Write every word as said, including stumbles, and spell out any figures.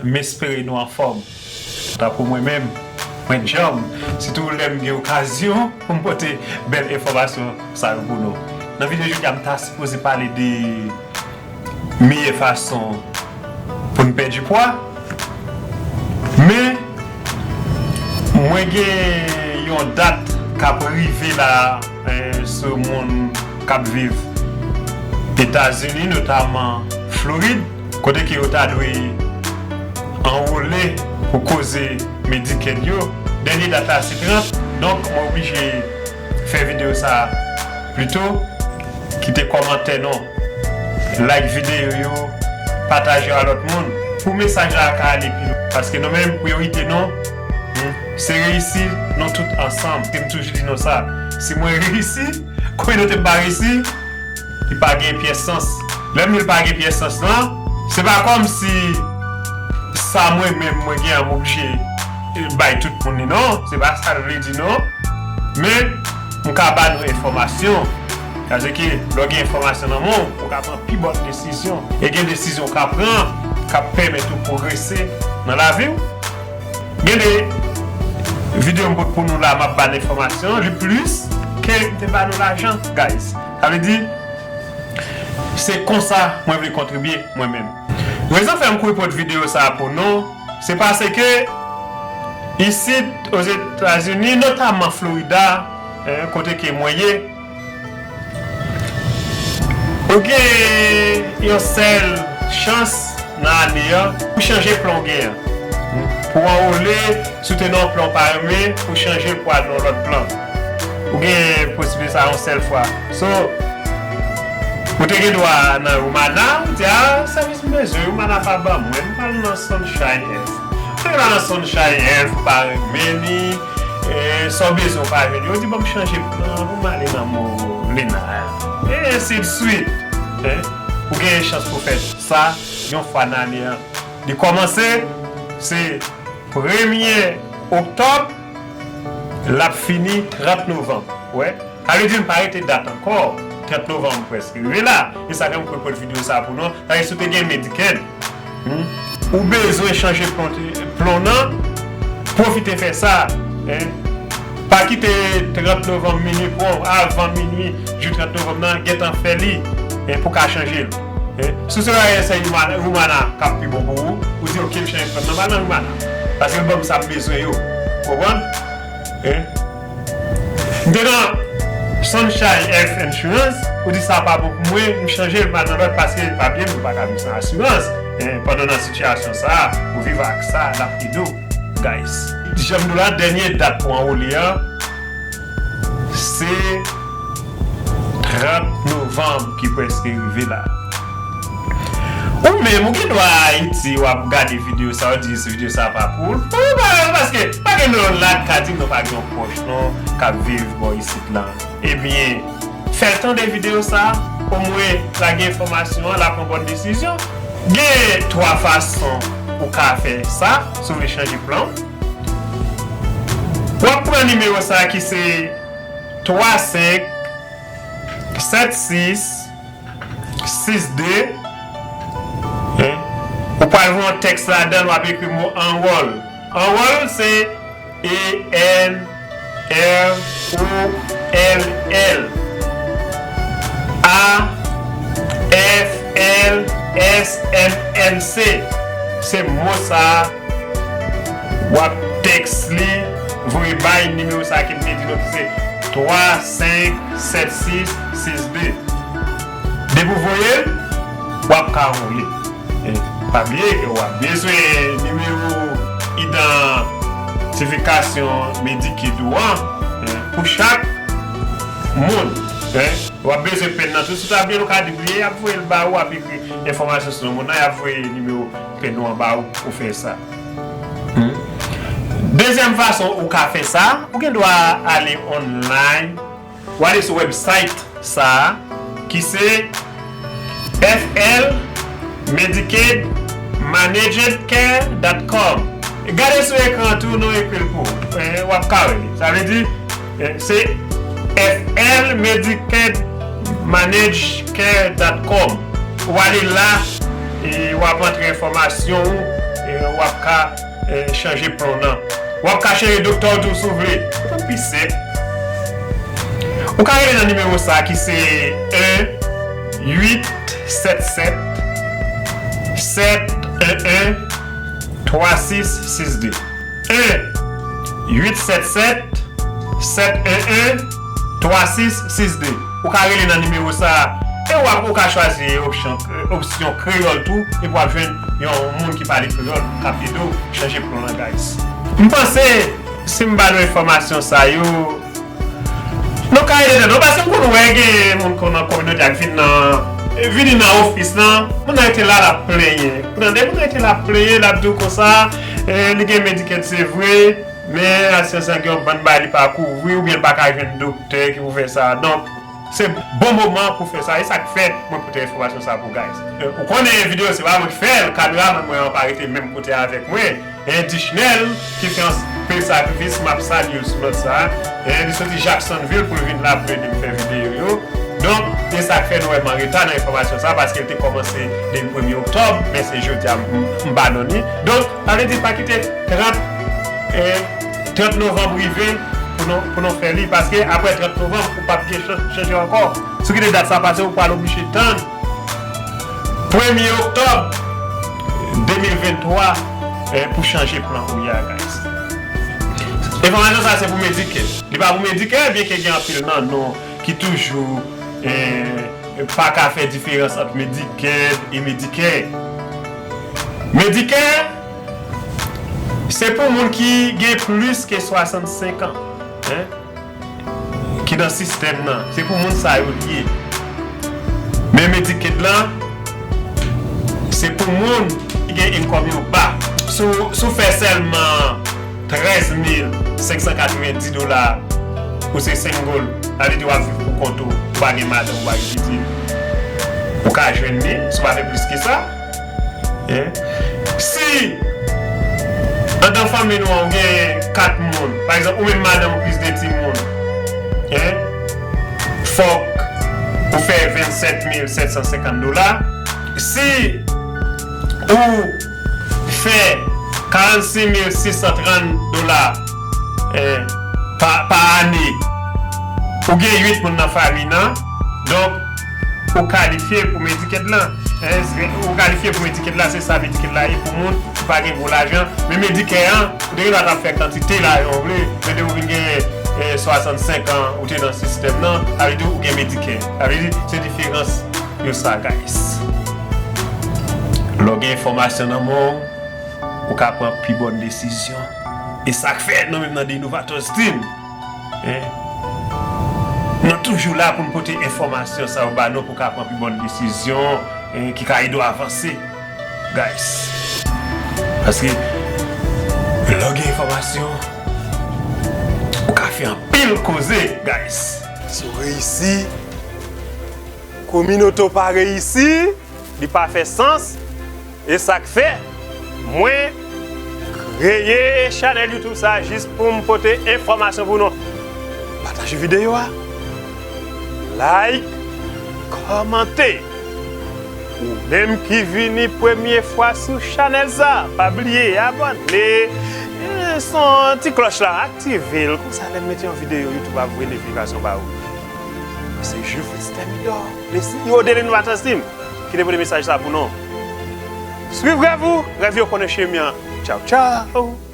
M espere nou anfòm. Kanta pou mwen menm, mwen djanm, sitou lè m gen okazyon pou m pote bèl enfòmasyon sa yo pou nou. Nan videyo jodi a, m ta sipoze pale de meyè fason pou n pèdi pwa, men mwen gen yon dat k ap rive la, eh, sou moun k ap viv Etazini, notaman Florid, kote ke yo ta dwe anwole pou koze Medicaid yo. Dènye dat la se trant, donk mwen oblije fè videyo sa pito. Kite kòmantè nou, like videyo yo, pataje a lòt moun, pou mesaj la ka ale pi lwen. Paske nou menm, priyorite nou, hmm, se reyisi nou tout ansanm. Se m toujou di nou sa. Si mwen reyisi, kominote m pa reyisi, li pa gen pyès sans. Lè m di l pa gen pyès sans lan, se pa kòmsi sa mwen menm mwen gen an m oblije bay tout moun li non. Se pa sa l vle di non. Men, m ka ba nou enfòmasyon. Sa vle di ke lè w gen enfòmasyon nan men w, ou ka pran pi bòn desizyon. E gen desizyon w ka pran k ap pèmèt ou pwogrese nan lavi w. Gen de videyo m pote pou nou la, m ap ba n enfòmasyon li plis ke m te ba nou lajan, guys. Sa vle di, se konsa mwen vle kontribye mwen menm. Rezon fè m kouri pote videyo sa a pou nou, se paske isit Ozetazini, notaman Florida, eh, kote ke mwen ye, ou gen yon sèl chans nan ane an pou chanje plan w gen an. Pou w anwole, si w te nan yon plan w pa renmen, pou chanje l pou al nan yon lòt plan. Ou gen posiblite sa yon sèl fwa. So, ou te gen dwa nan Humana, ou di, "Ah, sèvis m bezwen, Humana pa ban mwen, m pral nan Sunshine Health." Ou te gen dwa nan Sunshine Health, ou pa renmen li, eh, sa w bezwen ou pa jwenn li. Ou di, "Ban m chanje plan, pou m ale nan Molina." E ensi de swit. Eh, ou gen chans pou fè sa yon fwa nan ane an. Li kòmanse, se premye oktòb, l ap fini trant novanm. Wè, sa vle di n pa rete dat ankò. Trant novanm prèske rive la. E sa fè m kouri pote videyo sa pou nou. Sa vle di si w te gen Medicaid, hmm, ou bezwen chanje plan, plan nan, pwofite fè sa, hein. Pa kite trant novanm minui pran w, avan minui, jou trant novanm nan, gentan fè li, hein, pou w ka chanje l. Eh, si w se yon Humana, Humana k ap pi bon pou ou, ou di, "Ok, m chanje plan nan, m al nan Humana. Paske l ban m sa m bezwen yo." Ou konprann? Eh, m te nan Sunshine Health Insurance, ou di, "Sa pa bon pou mwen, m chanje l, m al nan lòt paske l pa byen, m pa ka viv san asirans." Eh, pandan nan sitiyasyon sa a, ou viv ak sa, l ap ede w, guys. Jan m di w la, dènye dat pou anwole an, se trant novanm ki prèske rive la. Ou menm, ou gen dwa Ayiti, w ap gade videyo sa, w di se videyo sa pa pou ou. Ou pa, paske pa gen nan lòt ka di m non pa gen yon pwòch non k ap viv bò isit lan. Ebyen, fè l tande videyo sa, omwen lage enfòmasyon an, l ap pran bòn desizyon. Gen twa fason ou ka fè sa, si w vle chanje plan w. W ap pran nimewo sa ki se twa senk sèt sis sis de. Hein? Ou pral voye yon tèks ladan l, w ap ekri mo enroll. Enroll se E N R O L L A F L S M N C. Se mo sa a. W ap tèks li, voye bay nimewo sa a ke m te di nou ki se twa senk sèt sis sis de. Depi w voye l, w ap ka anwole. E pa bliye ke w ap bezwen nimewo idantifikasyon Medicaid ou an, eh, pou chak moun. Eh, w ap bezwen pen nan tou. Si w ta bliye, w ka di bliye, y ap voye l ba ou, w ap ekri enfòmasyon sou non moun nan, y ap voye nimewo pen ou an ba ou pou fè sa. Hmm. Dezyèm fason ou ka fè sa, ou gen dwa ale online, w ale sou website sa a, ki se F L Medicaid Managed Care dot com. Gade sou ekran an tou, nou ekri l pou ou. Eh, w ap ka wè li. Sa vle di, eh, se F L Medicaid Managed Care dot com. Ou ale la, e w ap antre enfòmasyon ou, w ap ka eh, chanje plan nan. W ap ka chanje doktè w tou si w vle. Pou pi senp, ou ka rele nan nimewo sa ki se en uit sèt sèt sèt en en twa sis sis de. En uit sèt sèt sèt en en twa sis sis de. Ou ka rele nan nimewo sa a. E w ap, ou ka chwazi opsyon, opsyon kreyòl tou, epi w ap jwenn yon moun ki pale kreyòl k ap ede w chanje plan nan, guys. M panse, si m ba nou enfòmasyon sa yo, nou ka ede tèt nou, paske m konn wè gen moun kon nan kominote a k vin nan, vini nan ofis lan, moun nan rete la, l ap plenyen. Ou tande, moun nan rete la, ap plenyen, l ap di w konsa, eh, li gen Medicaid, se vre, men asirans lan gen yon bann bagay li pa kouvri, oubyen l pa ka jwenn doktè ki pou fè sa. Donk, se bon moman pou fè sa. E sa k fè mwen pote enfòmasyon sa pou guys. Eh, ou konnen videyo se pa mwen k fè l, kameramann mwen an pa rete menm kote avèk mwen. Eh, Dishnel ki fè anpil sakrifis, m ap salye l sou nòt sa. Eh, li soti Jacksonville pou l vin la pou l ede m fè videyo yo. Donk, e sa k fè nou wè m an reta nan enfòmasyon sa, paske l te kòmanse depi premye oktòb, men se jodi a m, m, m ba nou li. Donk, sa vle di pa kite trant, eh, trant novanm rive pou nou, pou nou fè li, paske apre trant novanm, ou p ap gen chans chanje ankò. Si w kite dat sa pase, ou pral oblije tann premye oktòb de mil venntwa, eh, pou chanje plan ou ye a, guys. Enfòmasyon sa se pou Medicare. Li pa pou Medicare, byenke gen anpil nan nou ki toujou, eh, pa ka fè diferans ant Medicaid e Medicare. Medicare, se pou moun ki gen plis ke swasannsenk an, en, ki nan sistèm nan. Se pou moun sa yo l ye. Men Medicaid lan, se pou moun ki gen income yo ba. Si w, si w fè sèlman trèz mil senk san katrevendi dola, ou se single, sa vle di w ap viv pou kont ou, ou pa gen madanm, ou pa gen pitit, ou ka jwenn li, si w pa fè plis ke sa. En? Si anndan fanmi nou an, ou gen kat moun, pa egzanp, ou menm madanm ou plis de timoun, en? Fòk ou fè vennsèt mil sèt san senkant dola. Si ou fè karannsis mil sis san trant dola, eh, pa, pa ane, ou gen uit moun nan fanmi nan, donk, ou kalifye pou Medicaid lan. Eh, se, ou kalifye pou Medicaid la, se sa Medicaid la ye pou moun ki pa gen gwo lajan. Men Medicare an, ou te gen dwa t ap fè kantite lajan ou vle, men depi ou vin gen, eh, swasannsenk an, ou te nan sistèm nan, sa vle di ou gen Medicare. Sa vle di, se diferans yo sa, guys. Lè w gen enfòmasyon nan men w, ou ka pran pi bòn desizyon. E sa k fè nou menm nan The Innovators Team, en, nou toujou la pou n pote enfòmasyon sa yo ba nou pou ka pran pi bòn desizyon, en, ki ka ede w avanse, guys. Paske lè w gen enfòmasyon, ou ka fè anpil koze, guys. Si w reyisi, kominote w pa reyisi, li pa fè sans. E sa k fè mwen kreye chanèl YouTube sa jis pou m pote enfòmasyon pou nou. Pataje videyo a, like, kòmante. Ou menm ki vini premye fwa sou chanèl sa, pa bliye abòne, eh, son ti klòch la, aktive l. Konsa lè m mete yon videyo, YouTube ap voye notifikasyon ba ou. Se Jufrits Thermidor, le CEO de The Innovators Team, ki te pote mesaj sa pou nou. Swiv rèv ou, rèv yo konnen chemen an. Tchaw, tchaw!